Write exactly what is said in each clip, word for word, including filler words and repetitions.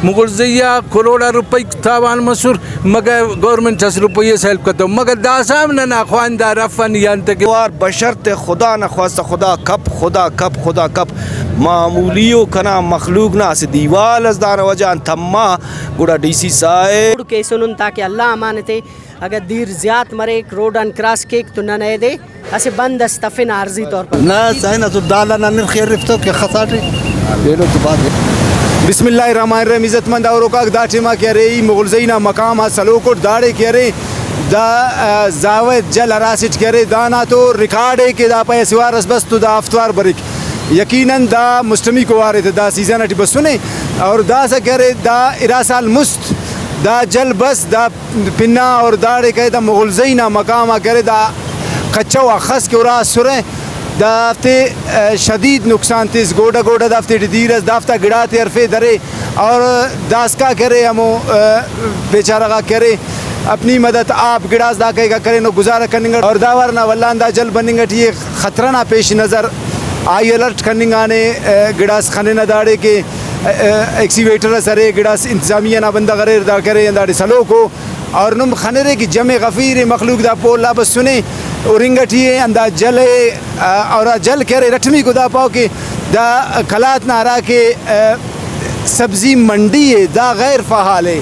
مغل زئی آ کروڑ آ روپئی تاوان مسر، مگر گورنمنٹ اس روپئی اس ہیلپ کتو، مگر داسہ ہم ننا خواہندار افن، یعنی تہ کہ وار بشرط خدا نخواستہ، خدا کپ، خدا کپ، خدا کپ، معمولی ءُ کنا مخلوق نا اسہ دیوال اس دانا وجہ آن تما، گڑا ڈی سی صاحب۔ جوڑ کیسنن تاکہ اللہ امان تے اگہ دیر زیات مریک، روڈ آن کراس کیک تو نن ایدے اسہ بند اس تفنہ عارضی طور پر۔ نہ، صحیح نہ تو دالا نا نرخ ارفتو کہ خساٹے۔ ایلو تو بات ہے۔ بسم اللہ الرحمن الرحیم۔ عزت مند اوروکاک، دا ٹائما کہ ارے ای مغل زئی نا مقام آ سلوک اٹ، داڑے کہ ارے دا، آ، زاوہ جل ہراسٹ کہ ارے دانا تو ریکارڈ ءِ کہ دا پائے اسہ وار اس بس تو دا ہفت وار بریک۔ یقیناً دا مسٹمیکو وار ءِ تہ دا سیزن اٹی بسنے اور داسہ کہ ارے دا ارا سال مست دا جل بس دا پنا اور داڑے کائے دا مغل زئی نا مقام آ کرے، دا کچو آ خس کہ ارا اسرہ، دافتے، آ، شدید نقصان تس، گوڈہ گوڈہ دافتے ٹی دیر ئس، دافتا گڑاتے ہرفے درے اور داسکا کرے ہمو، آ، بیچارہ غاک کرے اپنی مدد آپ گڑاس دا کائے غا کرینو گزارہ کننگ اٹ اور دا وار نا ولدان دا جل بننگ اٹی ءِ۔ خطرہ نا پیش نظر ہائی الرٹ کننگانے، آ، گڑاس خننہ داڑے کہ، آ، آ، ایکسیویٹر ئس ارے، گڑاس انتظامیہ نا بندغ اریر دا کرے ہنداڑے سلوکو۔ اور نم خنرے کہ جمع غفیر ءِ، مخلوق دا پول آ بسنے، ہرنگ ٹی ءِ، ہندا جل ءِ، آ، اور آ جل کہ ارے رٹمیکو دا پاو کہ دا قلات نا ہرا کہ، آ، سبزی منڈی ءِ، دا غیر فعال ءِ،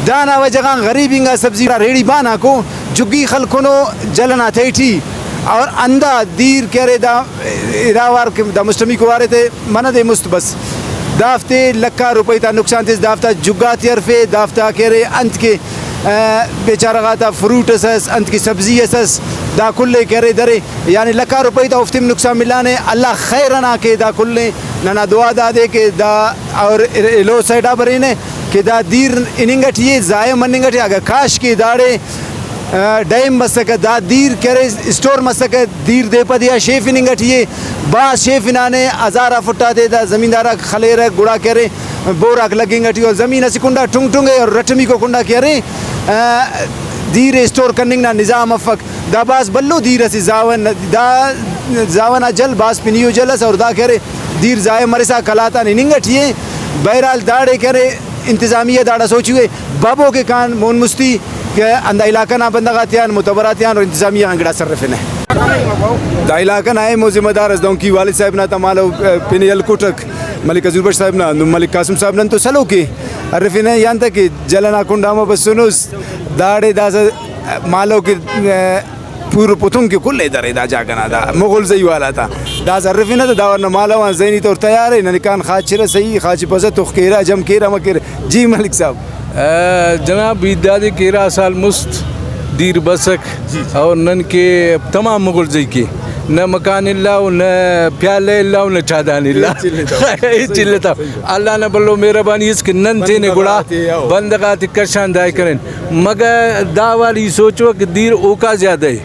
دانا وجہ غان غریب انگا سبزی نا ریڑی باناکو جھگی خلکنو جل ئنا تہٹی، اور ہندا دیر کہ ارے دا اراوار کہ دا مسٹمیکو وارے تے منہ دے مست بس۔ دافتے لکھ آ روپئی تا نقصان تس، دافتا جھگاتے ہرفے، دافتا کہ ارے انت کہ، آ، بیچارہ غاتا فروٹ ئس ئس، انت کہ سبزی ئس ئس، دا کل ئے کہ ارے درے، یعنی لکھ آ روپئی تا اوفتے ہم نقصان ملانے۔ اللہ خیر ئنا کے دا کل ئے۔ ننا دعا دادے کہ دا اور ایلو سائیڈ آ برینے کہ دا دیر ہننگ ٹی اے، ضائع مننگ ٹی اے۔ اگہ کاش کہ داڑے آ، ڈیم مسکہ، دا دیر کہ ارے اسٹور مسکہ، دیر دے پہ دے آ شیفننگ ٹی اے، بھاز شیفنانے، ہزار آ فٹ آتے دا زمیندار آک خلیرہ، گڑا کہ ارے بور آک لگنگ ٹی او، زمین اسہ کنڈا ٹنگ ٹنگ ءِ اور رٹمیکو کنڈا کہ ارے، آ، دیر اسٹور کننگ نا نظام افک۔ دا بھاز بھلو دیر اسے، زاون، دا زاون آ جل بھاز پنیو جل ئس اور دا کہ ارے دیر ضائع مرسا قلات آن ہننگ ٹی اے۔ بہرحال داڑے کہ ارے انتظامیہ داڑا سوچوے، بابو کہ کان مون مستی کہ ہندا علاقہ نا بندغ آتیان، معتبر آتیان اور انتظامیہ آن گڑاس ہرفنہ۔ دا علاقہ نا اہم ءُ ذمہ دار اس دہنکہ والد صاحب نا تا مالو، آ، پن یل کٹک ملک حضور بخش صاحب نا، ہندن ملک قاسم صاحب نن تو سلوک ءِ ہرفنہ، یعنی تہ کہ جل ئنا کنڈ آ ہمو بسنس، داڑے داسہ مالو کہ، آ، پورو پتنگ کہ کل ءِ درے دا جاگہ نا، دا مغل زئی والا تا داسہ ہرفنہ تہ دا ورنہ مالو آن ذہنی طور تیار ءِ، ننے کان خاچرہ صحیح، خاچپسہ تخ کیرہ، جم کیرہ، امر کیرہ۔ جی ملک صاحب۔ آ، جناب، ای دادے کہ ارا سال مست دیر بسک، جی، جی۔ اور نن کہ تمام مغل زئی کہ نہ مکان الا و نہ پیالہ الا و نہ چادان الا۔ ہچ التو۔ ہچ التو۔ صحیح۔ اللہ نا بھلو مہربانی اس کہ نن تینے بندغ گڑا آتے، او۔ بندغ آتے کشان دائے کرین۔ مگر دا والی سوچو کہ دیر اوکا زیادہ ءِ۔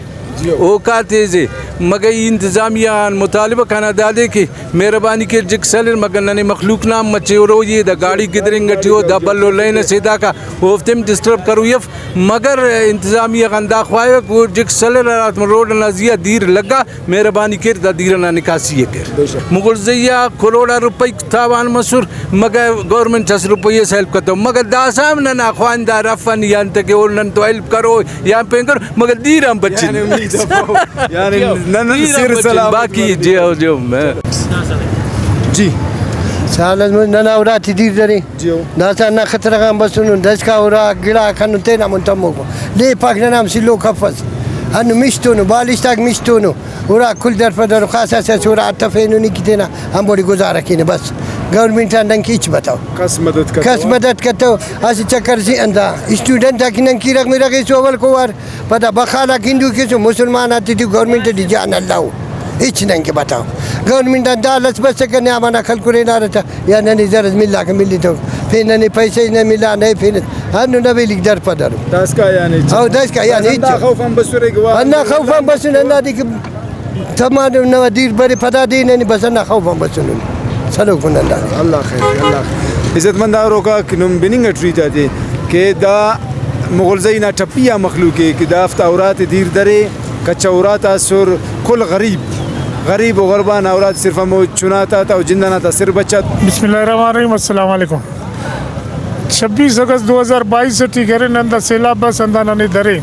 جی۔ اوکا تیز ءِ، مگہ ای انتظامیہ آن مطالبہ کنا دادے کہ مہربانی کیر جک سلر، مگہ ننے مخلوق نا ہم مچے اروئی ءِ، دا گاڑی گدرینگ ٹی او، دا بھلو لین اسے داکا، اوفتے ہم ڈسٹرب کروئی اف، مگر انتظامیہ غان دا خواہوک او جک سلر ہراتم روڈ ئنا زیہا دیر لگا، مہربانی کیر دا دیر ئنا نکاسی ءِ کیر۔ بے شک۔ مغل زئی آ کروڑ آ روپئی تاوان مسر، مگہ گورنمنٹ اس روپئی اس ہیلپ کتو، مگہ داسہ ہم ننا خواہندار افن، یعنی تہ کہ او نن تو ہیلپ کرو یا پین کرو، مگہ دیر آن بچن۔ یعنی امید افو۔ یعنی جی ہو۔ نن دیر آن سر بچن، سلامت باقی مربی۔ جی ہو، جی ہو، میں۔ جی۔ سال اس ننا اراٹی دیر درے۔ جی ہو۔ داسہ ہندا خطرہ غان بسنن، داسکا اراک گڑاک ہندن تینا مون تموکو۔ لیپاک ننا ہم سلوک افس۔ ہندن مش تونو، بالشتاک مش تونو۔ اراک کل درپدرو، خاص خاص ئس اراک تفینو نی کہ تینا ہموڑے گزارہ کینہ بس۔ گورنمنٹ آن دنکہ ہچ بتو۔ کس مدد کتو۔ کس مدد کتو۔ اسہ چکر سے اندا اسٹوڈنٹ آک نن کیرغ مرغ ایسو اول کوار، پدا بخالاک ہندوک ایسو، مسلمان آتے ٹی گورنمنٹ ٹی جان الو۔ ہچ ننکہ بتو۔ گورنمنٹ آن دا لس بسکہ نیام ئنا خلکرے ہنارہ تہ۔ یا ننے زرس ملاکہ ملیتو، پین ننے پیسہ نا ملا نئے پین ہندن نویلیک درپدرو۔ داسکا یعنی ہچ۔ او داسکا یعنی ہچ۔ ہندا خوف آن بسرے کہ واہ ہندا خوف آن بسن، ہندادے کہ تمام نوا دیر برے پدا دے ننے بس ہندا خوف آن بسن۔ سلوکن ہندادے۔ اللہ خیر، اللہ خیر۔ عزت مند آروکا کہ نم بننگ اٹ ریت آتے کہ دا مغل زئی نا ٹپی آ مخلوق ءِ کہ دافتا اراتے دیر درے۔ کچا اراتا اسر، کل غریب، غریب و غربا نا اراتے صرف ہمو چناتا تا و جند ئنا تا سر بچا۔ بسم اللہ الرحمن الرحیم، السلام علیکم۔ چھبیس اگست دو ہزار بائیس ٹی کہ ارے نن دا سیلاب بس ہندا ننے درے،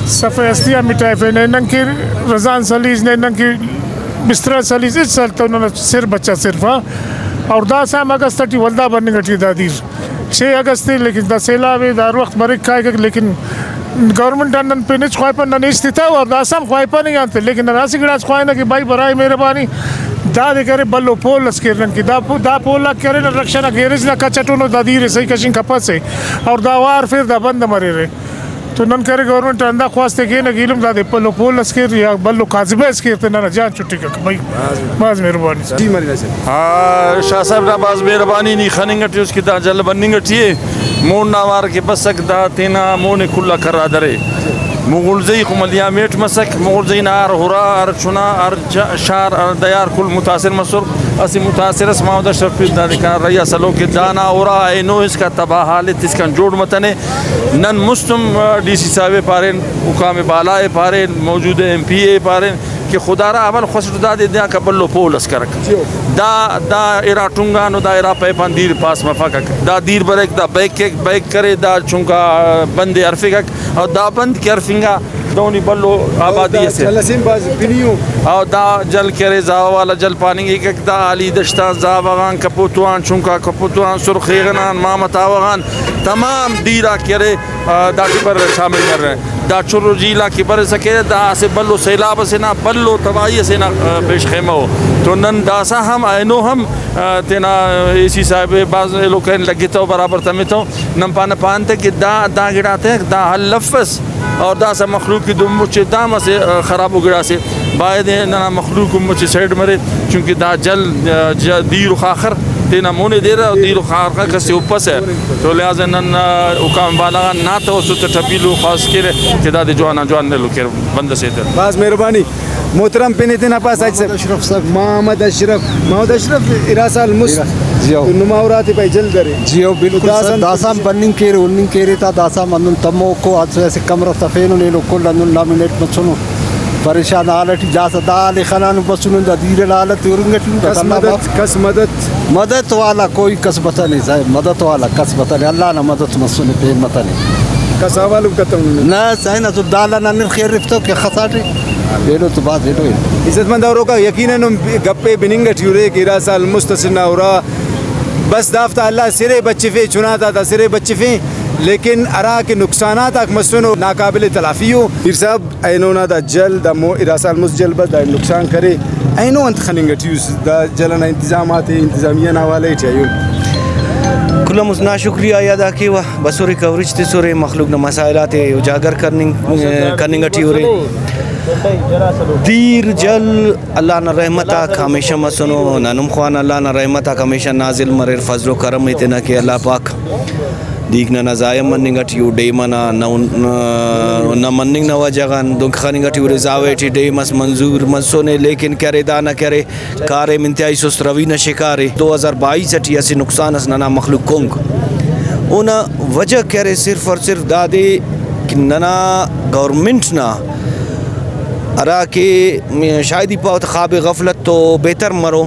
صفحہ ہستی آ مٹائفے، نہ نن کہ رزان سلیس، نہ نن کہ بسترہ سلیس، ہچ سلتو ننا سر بچا صرف آ۔ اور داسہ ہم اگست ٹی ولدا بننگ ٹی دا دیر۔ چھ اگست ءِ، لیکن دا سیلاب ءِ دا ہر وخت بریک کائک، لیکن گورنمنٹ آن نن پین ہچ خواہپہ، نن ایست تتو اور داسہ ہم خواہپہ نہیں آنتے، لیکن نن اسہ گڑاس خواہنہ کہ بھائی برائے مہربانی دادے کرے بھلو پول اس کیر نن کہ دا پو-، دا پول آک کہ ارے نن رکشہ نا گیرج نا کچ اٹونو دا دیر ءِ صحیح کشنگ کپسے اور دا وار فیر دا بند مریرے۔ تو نن کرے گورنمنٹ آن ہندا خواست ءِ کینہ کہ ایلم دادے بھلو پول اس کیر یا بھلو کاذبہ اس کیر تہ ننا جان چھٹی کک بھائی۔ بھاز مہربانی سر۔ جی مرینہ صاحب۔ آ، شاہ صاحب نا بھاز مہربانی، نی خننگ ٹی اس کہ دا جل بننگ ٹی ءِ۔ مون نا اوار کہ بسک دا تینا مون ءِ کل آ کرا درے۔ مغل زئی خو ملیا میٹ مسک، مغل زئی نا ہر ہرا، ہر چنا، ہر چ-، شار، ہر دیار کل متاثر مسر۔ اسہ متاثر اس محمد اشرف پیر دادے کنا رہی آ سلوک کہ دانا ہرا اینو اسکا تباہ حال ءِ تسکان جوڑ متنے۔ نن مست ہم ڈی سی صاحب ءِ پارین، حکام بالا ءِ پارین، موجودہ ایم پی اے ءِ پارین کہ خدارا اول خواست دادے دیاکا بھلو پول اس کرک۔ دا، دا ارا ٹنگان و دا ارا پیپان دیر پاس مفکک۔ دا دیر بریک، دا بیک کیک، بیک کرے، دا چنکا بند ءِ ہرفکک۔ اور دا بند کہ ہرفنگا دہنی بھلو آبادی اسے۔ جل اسے بھاز پنی ءُ۔ اور دا جل کہ ارے زاوا والا جل پاننگ ایکک، دا علی دشت آن، زاوا غان، کپوتو آن، چنکا کپوتو آن، سرخ ایغن آن، ماما تاوہ غان، تمام دیر آک کہ ارے، آ، داٹی بر شامل مرہ۔ دا چر و جھیل آک کہ برسہ کیرہ، دا اسہ بھلو سیلاب اسے نا، بھلو تباہی اسے نا، آ، پیش خیمہ ءُ۔ تو نن داسہ ہم اینو ہم، آ، تینا اے سی صاحب بھاز ایلو کرین لگتو، برابر تمتو۔ نن پانہ پانہ تے کہ دا، دا گڑاتے دا حل افس۔ اور داسہ مخلوق کہ دن مچے دام اسہ، آ، خرابو گڑاسے۔ باید ننا مخلوق مچے سیڈ مرے، چونکہ دا جل، آ، ج-، دیر و خاخر تینا مونے دیرہ، دیر و خاخر کسے اپسہ۔ تو لہٰذا نن، آ، حکام بالغان نا توسط اٹ اپیل و خواست کیرہ کہ دادے جوان آن جوان ایلو کیر بند اسے تہ۔ بھاز مہربانی۔ محترم پن ءِ تینا پاس حاج صاحب۔ محمد اشرف صاحب۔ محمد اشرف۔ محمد اشرف ارا سال مست۔ جی ہو۔ تو نما اراتے پائے جلد ارے۔ جی ہو، بالکل تو داسہ سر، ہم داسہ ہم بننگ کیرے، ہننگ کیرے تا داسہ ہم ہندن تموکو، اسہ اسہ کمرہ تفینن ایلو کل ہندن لامینیٹ مسنو۔ پریشان حال ٹی داسہ دا حال ءِ خنانو بسنن دا دیر نا حالت ہرنگ ٹی کس اللہ مدد، پاک۔ کس مدد۔ مدد والا کوئی کس بتنے صاحب، مدد والا کس بتنے، اللہ نا مدد مسنے، پین متنے۔ کس حوال ہم کتون۔ نہ، سائن اسل دالا نا نرخ ارفتو کہ خساٹے۔ ایلو تو بھاز ایلو ایلو۔ عزت مند اوروکا یقیناً نم گپے بننگ ٹی ارے کہ ارا سال مست اسنا ارا۔ بس دافتا اللہ سرے بچفے، چنا تا تا سرے بچفے، لیکن ہرا کہ نقصانات آک مسنو ناقابل تلافی ءُ۔ میر صاحب، اینو نا دا جل، دا مو-، ارا سال مست جل بس، دا نقصان کرے، اینو انت خننگ ٹی اس؟ دا جل ئنا انتظامات ءِ، انتظامیہ نا حوالہ ٹی ایہن۔ کل آن مست نا شکریہ ادا کیوہ، بسورے کوریج تسورے، مخلوق نا مسائل آتے اجاگر کننگ، کننگ ٹی ارے۔ دیر جل اللہ نا رحمت آک ہمیشہ مسنو، نن ہم خوانہ اللہ نا رحمت آک ہمیشہ نازل مریر، فضل و کرم ءِ تینا کہ اللہ پاک۔ دیک ننا ضائع مننگ ٹی او ڈیم ئنا نہ، نہ مننگ نا وجہ غان دنکہ خننگ ٹی ارے، زاوہ ٹی ڈیم اس منظور مسنے، لیکن کہ ارے دانا کہ ارے کاریم انتہائی سست روی نا شکار ءِ۔ دو ہزار بائیس ٹی اسہ نقصان اس ننا مخلوق کنگ، اونا وجہ کہ ارے صرف اور صرف دادے کہ ننا گورنمنٹ نا ہرا کہ شاید ای پاوہ تہ خواب غفلت تو بہتر مرو۔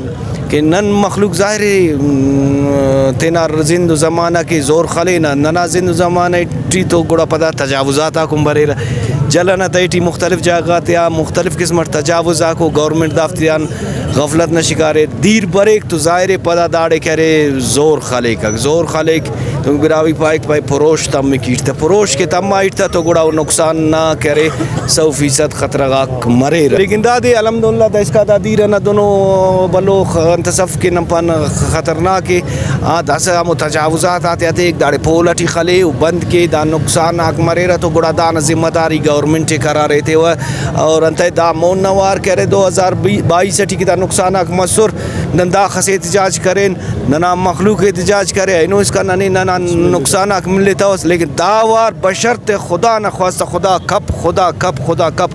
کہ نن مخلوق ظاہر ءِ، م، تینا زند و زمانہ کہ زور خلینہ، ننا زند و زمانہ ٹی تو گڑا پدا تجاوزات آک ہم بریرہ۔ جل ئنا تہٹی مختلف جاگہ غاتیا مختلف قسم اٹ تجاوز آکو، گورنمنٹ دافتیان غفلت نا شکار ءِ۔ دیر بریک تو ظاہر ءِ پدا داڑے کہ ارے زور خلیکک، زور خلیک۔ تو براہوئی پائک پائے پروش تمک ایٹ تہ، پروش کہ تما ایٹ تہ تو گڑا او نقصان نا کہ ارے سو فیصد خطرہ غاک مریرہ۔ لیکن دادے الحمدللہ دائسکا دا دیر ئنا دنو بھلو خ-، انت اس اف کہ نن پانہ خطرناک ءِ۔ آ، داسہ ہمو تجاوزات آتے ہتیک داڑے پول ئٹی خلے و بند کے، دا نقصان آک مریرہ تو گڑا دانا ذمہ داری گورنمنٹ ءِ قرار ایتیوہ۔ اور انتئے دا مون نا وار کہ ارے دو ہزار بائیس ٹی کہ دا نقصان آک مسر، نن داخس احتجاج کرین، ننا مخلوق احتجاج کرے، اینو اسکان ننے ننا نقصان آک ملتوس، لیکن دا وار بشرط خدا نا خواستہ، خدا کپ، خدا کپ، خدا کپ،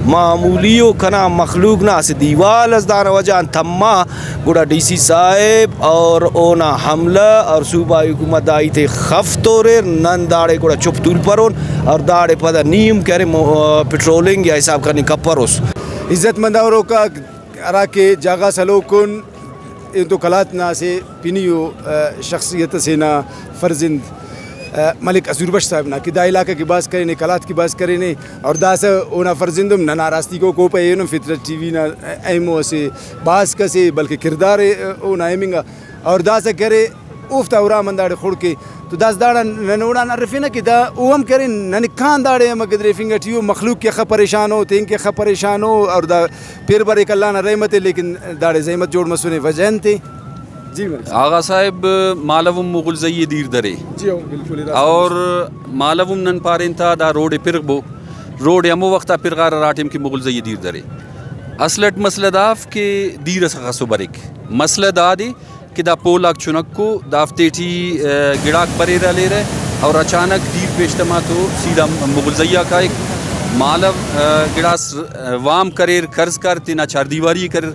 معمولی و کنا مخلوق نا اسہ دیوال اس دانا وجہ آن تما، گڑا ڈی سی صاحب اور اونا عملہ اور صوبائی حکومت دا ہیتے خف توریر، نن داڑے گڑا چپ تولپرون اور داڑے پدا نی ہم کرے مو-، پٹرولنگ یا حساب کننگ کپروس۔ عزت مند اوروکا ہرا کہ جاگہ اس ہلوکن، ایہن تو قلات نا اسہ پنی و، آ، شخصیت اسے نا فرزند ملک حضور بخش صاحب نا کہ دا علاقہ کہ بھاز کرینے، قلات کہ بھاز کرینے، اور داسہ اونا فرزند ہم ننا راستی کو کوپہ ایہن ہم فطرت ٹی وی نا اہمو اسہ باسک اسے، بلکہ کردار ءِ اونا اہمنگا۔ اور داسہ کرے اوفتا اُرام ہنداڑے خڑک ءِ۔ تو داسہ داڑان نن اوڑان ہرفینہ کہ دا او ہم کرین، ننے کان داڑے ہم گدریفنگ ٹی او، مخلوق کہ اخہ پریشان او، تین کہ اخہ پریشان او، اور دا پیر بریک اللہ نا رحمت ءِ، لیکن داڑے زحمت جوڑ مسنے، وجہ انت ءِ؟ جی ملک صاحب۔ آغا صاحب، مالو ہم مغل زئی ءِ دیر درے۔ جی ہو، بالکل، اے راست اور مالو ہم نن پارین تا دا روڈ ءِ پرغبو، روڈ ءِ ہمو وخت آ پرغار ہرا ٹائم کہ مغل زئی ءِ دیر درے۔ اصل اٹ مسئلہ دا اف کہ دیر اس اخسو بریک۔ مسئلہ دادے کہ دا پول آک چنکو، دافتے ٹی، آ، گڑاک بریرہ ہلیرہ اور اچانک دیر پیش تما تو سیدھا مغل زئی آ کائک۔ مالو، آ، گڑاس، آ، وام کریر، قرض کر، تینا چاردیواری ءِ کریر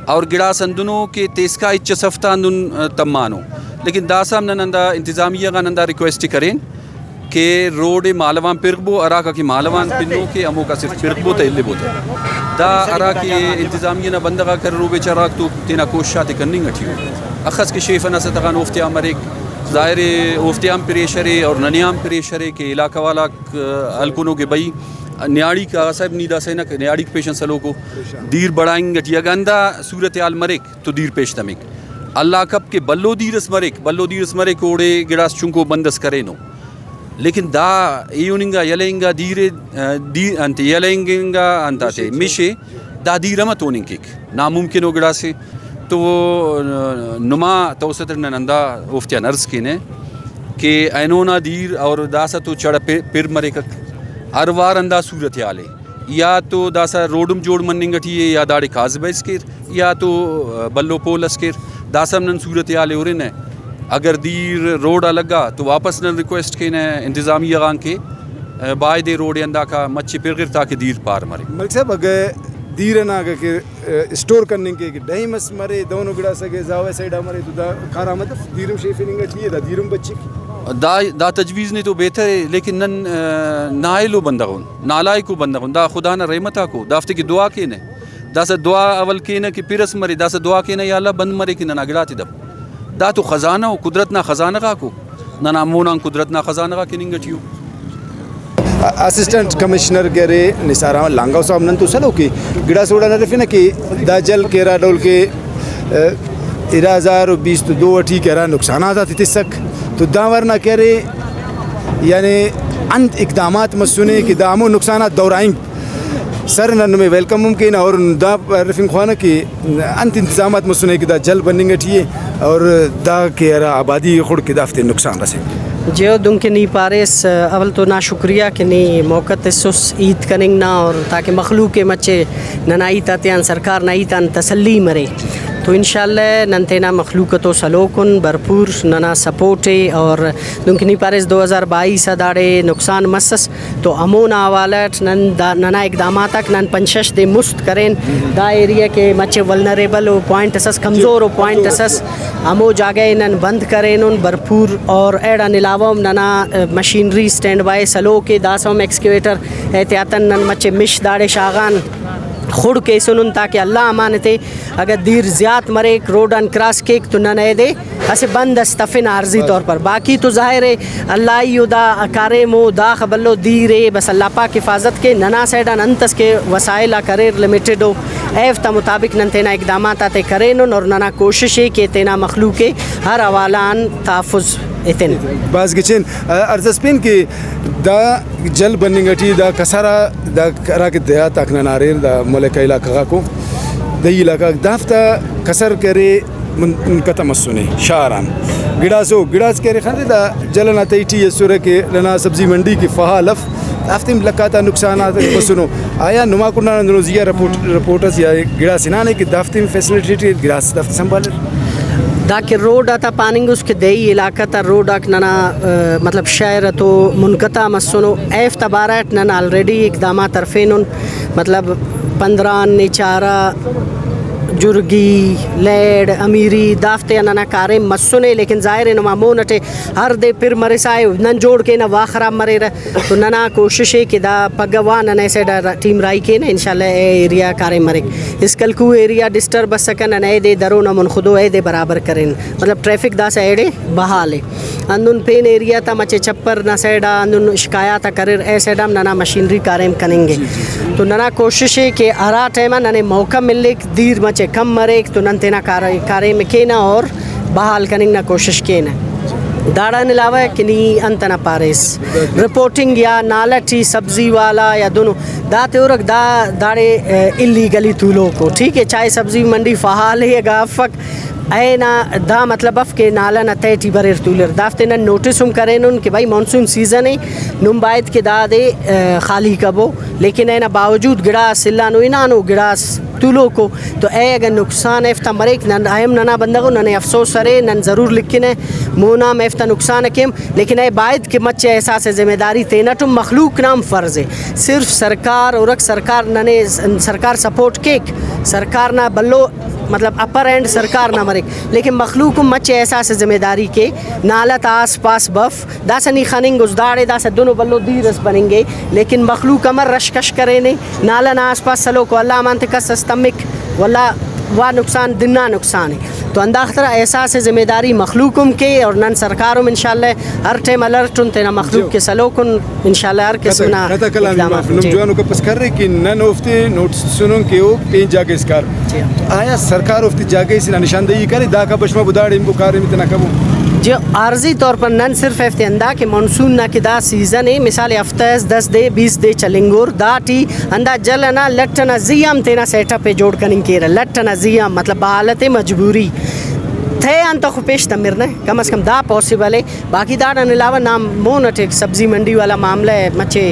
اور گڑاس ہندنو کہ تیسکا ہچ اس اف تا ہندن، آ، تمانو۔ لیکن داسہ ہم نن ہندا انتظامیہ غان ہندا ریکویسٹ ءِ کرین کہ روڈ ءِ مالوان پرغبو، ہراکا کہ مالوان پنو کہ ہموکا صرف پرغبو تہ البو تہ۔ دا ہرا کہ انتظامیہ نا بندغ آک اریر او بیچارہ غاک تو تینا کوشش آتے کننگ ٹی او۔ اخس کہ شیف ئنا ستغان اوفتیا مریک، ظاہر ءِ اوفتیا ہم پریشر ءِ اور ننے آن پریشر ءِ کہ علاقہ والاک، آ، ہلکنو کہ بھئی نیاڑیک آ صاحب نی داسہ ہنک، نیاڑیک پیشن سلوکو دیر بڑائنگ ٹی اگہ ہندا صورتحال مریک تو دیر پیش تمک۔ اللہ کپ کہ بھلو دیر اس مریک، بھلو دیر اس مریک اوڑے گڑاس چنکو بند اس کرینو۔ لیکن دا ایہن انگا یلہ انگا دیر ءِ، آ، دی-، انت یلہ انگا انت آتے مش ءِ، دا دیر امہ توننگ کیک؟ ناممکن ءُ گڑاسے۔ تو نما توسط اٹ نن ہندا اوفتیان عرض کینہ کہ اینو نا دیر اور داسہ تو چڑہ پہ-، پِر مریکک، ہر وار ہندا صورتحال ءِ۔ یا تو داسہ روڈ ہم جوڑ مننگ ٹی ءِ یا داڑے کاذبہ اس کیر یا تو بھلو پول اس کیر، داسہ ہم نن صورتحال ءِ ہرنہ۔ اگر دیر روڈ آ لگا تو واپس نن ریکویسٹ کینہ انتظامیہ غان کہ بایدے روڈ ءِ ہنداکا مچے پرغر تاکہ دیر پار مرے۔ ملک صاحب، اگہ دیر ئنا اگہ کہ اسٹور کننگ کیک، ڈیم اس مرے، دہنو گڑاس اگہ زاوہ سائیڈ آ مرے تو دا کارآمد اف، دیر ہم شیفننگ ٹی ءِ، دا دیر ہم بچک۔ دا، دا تجویز نے تو بہتر ءِ، لیکن نن، آ، نااہلو بندغ ان، نالائکو بندغ ان، دا خدا نا رحمت آکو، دافتے کہ دعا کینہ۔ داسہ دعا اول کینہ کہ پِر اس مرے، داسہ دعا کینہ یا اللہ بند مرے کہ ننا گڑاتے دپ۔ دا تو خزانہ ءُ، قدرت نا خزانہ غاکو۔ ننا مون آن قدرت نا خزانہ غاک ہننگ ٹی ءُ۔ اسسٹنٹ کمشنر کہ ارے نثار احمد لانگاؤ صاحب، نن تو سلوک ءِ گڑاس اوڑان ہرفینہ کہ دا جل کہ ہرا ڈول کہ، آ، ارا ہزار و بیست و دو ٹی کہ ہرا نقصانات آتے تسک تو دا ورنا کہ ارے یعنی انت اقدامات مسنے کہ دا ہمو نقصانات دورائنگ سر نا نمے ویلکم ہم کینہ اور دا پارفنگ خوانہ کہ انت انتظامات مسنے کہ دا جل بننگ ٹی ءِ اور دا کہ ہرا آبادی خڑک ءِ دافتے نقصان رسینگ۔ جیو، دنکہ نی پاریس، اول تو نا شکریہ کہ نی موقع تسس ہیت کننگ نا اور تاکہ مخلوق ءِ مچے ننا ہیت آتیان، سرکار نا ہیت آن تسلی مرے۔ تو انشاءاللہ نن تینا مخلوق تو سلوک ان، بھرپور ننا سپورٹ ءِ۔ اور دنکہ نی پاریس دو ہزار بائیس آ داڑے نقصان مسس، تو ہمونا حوالہ اٹ نن دا، ننا اقدامات آک نن پنچ شش دے مست کرین۔ دا ایریا کہ مچہ ولنریبل ءُ پوائنٹ اس ئس، کمزور ءُ پوائنٹ اس ئس، ہمو جاگہ ءِ نن بند کرینن بھرپور۔ اور ایڑان علاوہ ہم ننا، آ، مشینری اسٹینڈ بائی سلوک ءِ، داسہ ہم ایکسکیویٹر احتیاطاً نن مچہ مش داڑے شاغان خڑک ایسنن تاکہ اللہ امان تے اگہ دیر زیات مریک، روڈ آن کراس کیک تو نن ایدے اسہ بند اس تفنہ عارضی طور پر۔ باقی تو ظاہر ءِ اللہ ہی او دا کاریم او، داخہ بھلو دیر ءِ، بس اللہ پاک حفاظت کے۔ ننا سائیڈ آن انت اس کہ وسائل آک اریر لمیٹڈ او، ایفتا مطابق نن تینا اقدامات آتے کرینن اور ننا کوشش ءِ کہ تینا مخلوق ءِ ہر حوالہ آن تحفظ ایتن۔ بھاز گچین۔ عرض اس پین کہ دا جل بننگ ٹی دا کسر آ، دا ہراکہ دیہات آک ننا اریر، دا ملکہ علاقہ غاکو، دیہی علاقہ غاک، دافتا کسر کرے من-، منقطع مسنے شار آن۔ گڑاس او، گڑاس کہ ارے خنرے دا جل ئنا تہٹی اسرہ کہ ننا سبزی منڈی کہ فعال اف، دافتے ہم لکھ آتا نقصانات مسنو۔ آیا نما کنڈان ہندنو زیہا رپورٹ، رپورٹ اس یا گڑاس ہنانے کہ دافتے ہم فیسلیٹیٹ گڑاس دافتے سنبھالر؟ دا کہ روڈ آتا پاننگ اس کہ دیہی علاقہ تا روڈ آک ننا، آ، مطلب شہر تو منقطع مسنو، ایفتا بارہ اٹ نن آلریڈی اقدامات ہرفینن، مطلب پندرہ آن نے چارہ جرگی، لیڑ، امیری، دافتے آ ننا کاریم مسنے، لیکن ظاہر ہے نما مون اٹے ہر دے پر مرسا ءِ، نن جوڑ کینہ وا خراب مریرہ۔ تو ننا کوشش ءِ کہ دا پگہ وا نن اے سائیڈ آ ٹیم راہی کینہ، انشاءاللہ اے ایریا کاریم مریک۔ اسکلکو ایریا ڈسٹرب اسکہ، نن اے دے درو نا منخدو اے دے برابر کرین، مطلب ٹریفک داسہ ایڑے بحال ءِ۔ ہندن پین ایریا تا مچے چپر نا سائیڈ آ ہندن شکایات آک اریر، اے سائیڈ آ ہم ننا مشینری کاریم کننگ ءِ۔ تو ننا کوشش ءِ کہ ہرا ٹائم آ ننے موقع ملیک، دیر مچے کم مریک تو نن تینا کار-، کاریم ءِ کینہ اور بحال کننگ نا کوشش کینہ۔ داڑان علاوہ کہ نی انت ئنا پاریس، رپورٹنگ یا نالہ ٹی سبزی والا یا دنو دا تیورک، دا داڑے، ا، الیگلی تولوکو، ٹھیک ہے، چاہے سبزی منڈی فعال ءِ اگہ افک، اینو دا مطلب اف کہ نالہ نا تہہ ٹی بریر تولر۔ دافتے نن نوٹس ہم کرینن کہ بھائی مانسون سیزن ءِ، نم باید کہ دادے، ا، خالی کبو، لیکن اینا باوجود گڑاس الانو ہنانو، گڑاس تولوکو۔ تو اے اگہ نقصان ایفتا مریک، نن اہم ننا بندغ ءُ، ننے افسوس ارے، نن ضرور لکھنہ، مونا ہم ایفتا نقصان ءِ کیم، لیکن اے باید کہ مچہ احساس ذمہ داری تینٹ ہم، مخلوق نا ہم فرض ءِ۔ صرف سرکار ہرک، سرکار ننے، سرکار سپورٹ کیک، سرکار نا بھلو مطلب اپر اینڈ سرکار نا مریک، لیکن مخلوق ہم مچہ احساس ذمہ داری کے، نالہ تا آس پاس بف، داسہ نی خننگ اس داڑے، داسہ دنو بھلو دیر اس بننگے، لیکن مخلوق امر رش کش کرینے، نالہ نا آس پاس سلوکو، اللہ امان تے کس اس تمک، واللہ وا نقصان دنا نقصان ءِ۔ تو ہنداخہ ترا احساس ذمہ داری مخلوق ہم کے اور نن سرکار ہم انشاءاللہ ہر ٹائم الرٹ ان، تینا مخلوق جی۔ کہ سلوکن، انشاءاللہ ہر قسم نا قطع کلامی اقدامات۔ معاف، نم جی۔ جوانو گپ اس کرے کہ نن اوفتے نوٹس تسنن کہ او پین جاگہ اس کار۔ جی۔ آیا سرکار اوفتے جاگہ سے نا نشاندہی کرے؟ داکا بشمابو داڑے ہمبو کاریم تینا کبو۔ جی، عارضی طور پر نن صرف ایفتے ہندا کہ مانسون نا کہ دا سیزن ءِ، مثال ہفتہ اس دس دے بیس دے چلینگور، دا ٹی ہندا جل ئنا لٹ ئنا زی آ ہم تینا سیٹ اپ ءِ جوڑ کننگ کیرہ، لٹ ئنا زی آ ہم، مطلب بحالت مجبوری تہہ آن تہ خو پیش تمرنہ، کم از کم دا پاسبل ءِ۔ باقی داڑان علاوہ نا مون اٹی سبزی منڈی والا معاملہ ءِ، مچے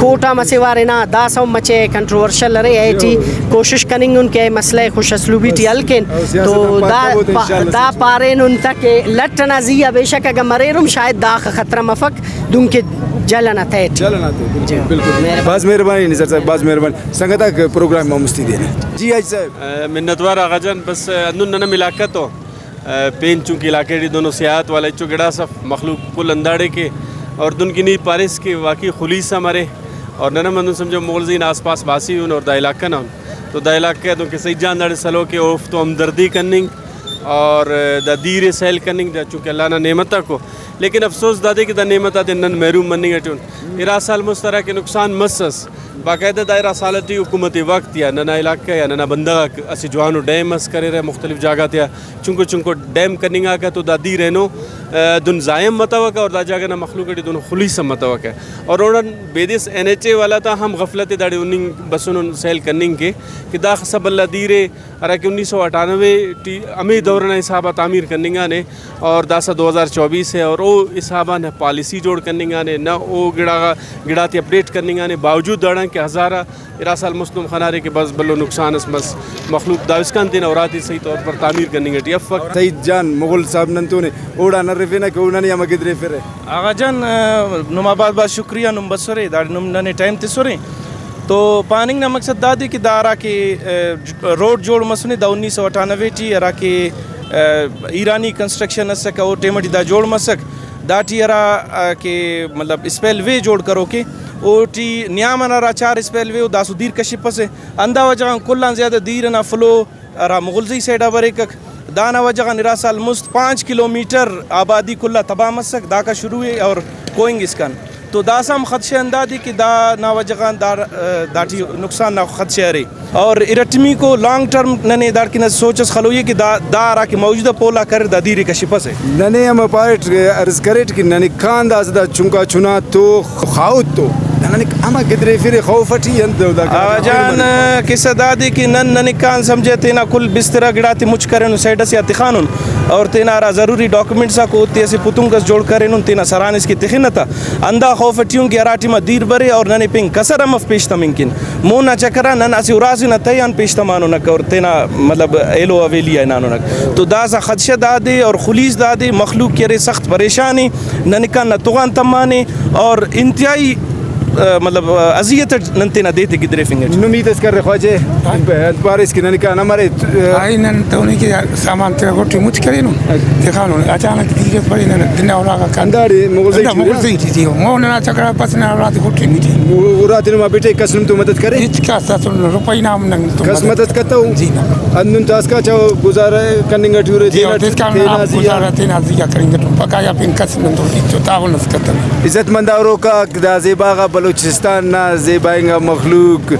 کوٹ آ مسہ وار ہنا، داسہ ہم مچے کنٹروورشل ارے، اے ٹی کوشش کننگ ان کہ اے مسئلہ ءِ خوش اسلوبی ٹی حل کین۔ او سیاست تو آن پاک دا کبو تہ پا-، انشاءاللہ دا سیاست۔ پارین ان تہ کہ لٹ ئنا زی آ بے شک اگہ مریرم شاید داخہ خطرہ مفک، دنکہ جل ئنا تہہ ٹی۔ جل ئنا تہہ ٹی، جی۔ بالکل۔ مہربانی۔ بھاز مہربانی نثار صاحب، بھاز مہربانی۔ سنگتاک پروگرام ما مستی دے۔ جی حاج صاحب۔ ا، منت وار آغا جان، بس، ا، ہندن ننا علاقہ تو ا، پین چونکہ علاقہ ٹی دنو سیاحت والا ہچو گڑاس اف، مخلوق کل ہنداڑے کے، اور دن کہ نی پاریس کہ واقعی خلیس ہم ارے، اور ننا ہندن سمجھو مغل زی نا آس پاس بھازی ان اور دا علاقہ نا ان۔ تو دا علاقہ دن کہ سعید جان داڑے سلوک ءِ، اوفتو ہمدردی کننگ اور دا دیر ءِ سیل کننگ، دا چونکہ اللہ نا نعمت آکو، لیکن افسوس دادے کہ دا نعمت آتے نن محروم مننگ ٹی ان۔ ارا سال مست ہرا کہ نقصان مسس، باقاعدہ دا ارا سال ٹی حکومت وقت یا ننا علاقہ یا ننا بندغ آک اسہ جوانو ڈیم اس کریرہ مختلف جاگہ تیا، چنکو چنکو ڈیم کننگاکہ تو دا دیر اینو، آ، دن ضائع ہم متوکہ اور دا جاگہ نا مخلوق ٹی دن خلیس ہم متوکہ۔ اور اوڑان بیدس این ایچ اے والا تا ہم غفلت ءِ، داڑے ہننگ بسنن سیل کننگ کے کہ داخسا بھلا دیر ءِ، ہراکہ انیس سو اٹھانوے ٹی ہمے دور ئنا حساب آ تعمیر کننگانے اور داسہ دو ہزار چوبیس ءِ اور او حساب آ نہ پالیسی جوڑ کننگانے، نہ او گڑا غا-، گڑاتے اپڈیٹ کننگانے، باوجود داڑان کہ ہزارہ ارا سال مست نم خنارے کہ بس بھلو نقصان اس مس، مخلوق داوسکان تینا اراتے صحیح طور پر تعمیر کننگ ٹی افک۔ سعید جان مغل صاحب نن تونے اوڑان ارفینہ کہ او ننے ہم گدریفرہ۔ آغا جان، آ، نما بھاز بھاز شکریہ، نم بسرے، داڑے نم ننے ٹائم تسرے۔ تو پاننگ نا مقصد دادے کہ دا ہرا کہ، آ، ج-، روڈ جوڑ مسنے دا انیس سو اٹھانوے ٹی، ہرا کہ، آ، ایرانی کنسٹرکشن اسکہ، او ٹائم ٹی دا جوڑ مسک۔ داٹی ہرا، آ، کہ مطلب اسپیل وے جوڑ کروکے، اوٹی نیام ئنا ہرا چار اسپیل وے او داسہ دیر کشپسہ۔ ہندا وجہ غان کل آن زیادہ دیر ئنا فلو ہرا مغلزئی سائیڈ آ بریکک، دانا وجہ غان ارا سال مست پانچ کلومیٹر آبادی کل آ تباہ مسک، داکا شروع ءِ اور کوئنگ اسکان۔ تو داسہ ہم خدشہ ہندادے کہ دانا وجہ غان دا، داٹی نقصان نا خدشہ ارے۔ اور ارٹمیکو لانگ ٹرم ننے داڑکن اسہ سوچ اس خلوئی ءِ کہ دا، دا ہرا کہ موجودہ پول آک اریر دا دیر ءِ کشپسہ۔ ننے ہم پاریٹ عرض کریٹ کہ ننے کان داسہ دا چنکا چنا تو خاہوت تو ننے ہمہ گدریفرے خوف ٹی انت دا آ، جان، قصہ دادے کہ نن ننکان سمجھہ تینا کل بسترہ گڑاتے مچ کرینن، سائیڈ اسے آ تخانن اور تینا ہرا ضروری ڈاکومنٹس آک اوتے اسہ پتنک اس جوڑ کرینن، تینا سرانسکے تخنہ تا۔ ہندا خوف ٹی ان کہ ہرا ٹائما دیر برے اور ننے پین کسر ہم اف پیش تمنگ کن۔ مون نا چکر آ نن اسہ اراس نا تہہ آن پیش تماننک اور تینا مطلب ایلو حویلی آ ہناننک۔ تو داسہ خدشہ دادے اور خلیس دادے، مخلوق کہ ارے سخت پریشان ءِ، ننکان نا تغان تمانے اور انتہائی آ، مطلب، آ، اذیت اٹ نن تینا دے تے گدریفنگ اٹ۔ نم ہیت اس کرے خواجہ، انت پاریس کہ نن کان امر ایت، آ، آئی نن تو نے کہ سامان تیرا گوٹی مچ کرینو، تخانو، اچانک دیرت بڑے نن دنا اوراغا کان۔ انداڑے مغل زئی ہندا ٹی مغل ہو؟ زئی ٹی ٹی ہو۔ مون نا جھگڑا بس نن اوراتے گوٹی مچ۔ او، اراتے نما بیٹے کس نم تو مدد کرے؟ ہچ کس اسل روپئی نا ہم نن تو کس مدد مدد کتو؟ جی نا۔ ہندن تو اسکا چا گزارہ کننگ ٹی ارے، جی، تینا اور دس کان تینا نا زی آ۔ گزارہ تینا زی آ کننگ ٹی، بقایا پین کس نن تو ہچو تعاون اس کتو۔ عزت مند اوروکاک، دا زیبا غا بلوچستان نا زیبا انگا مخلوق،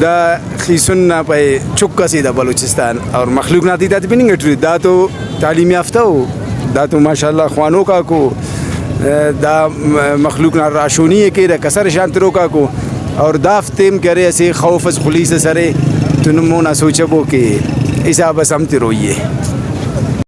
دا خیسن نا پائے چک اسے دا بلوچستان اور مخلوق نا تیتاتے پننگ ٹی۔ دا تو تعلیم یافتہ ءُ، دا تو ماشاءاللہ خوانوک آکو، دا مخلوق نا راہشونی ءِ کیرہ، کسر شان تروک آکو، اور دافتے ہم کہ ارے اسہ خوف اس خلیس اس ارے تو نم اونا سوچبو کہ حساب اس ہم تروئی ءِ۔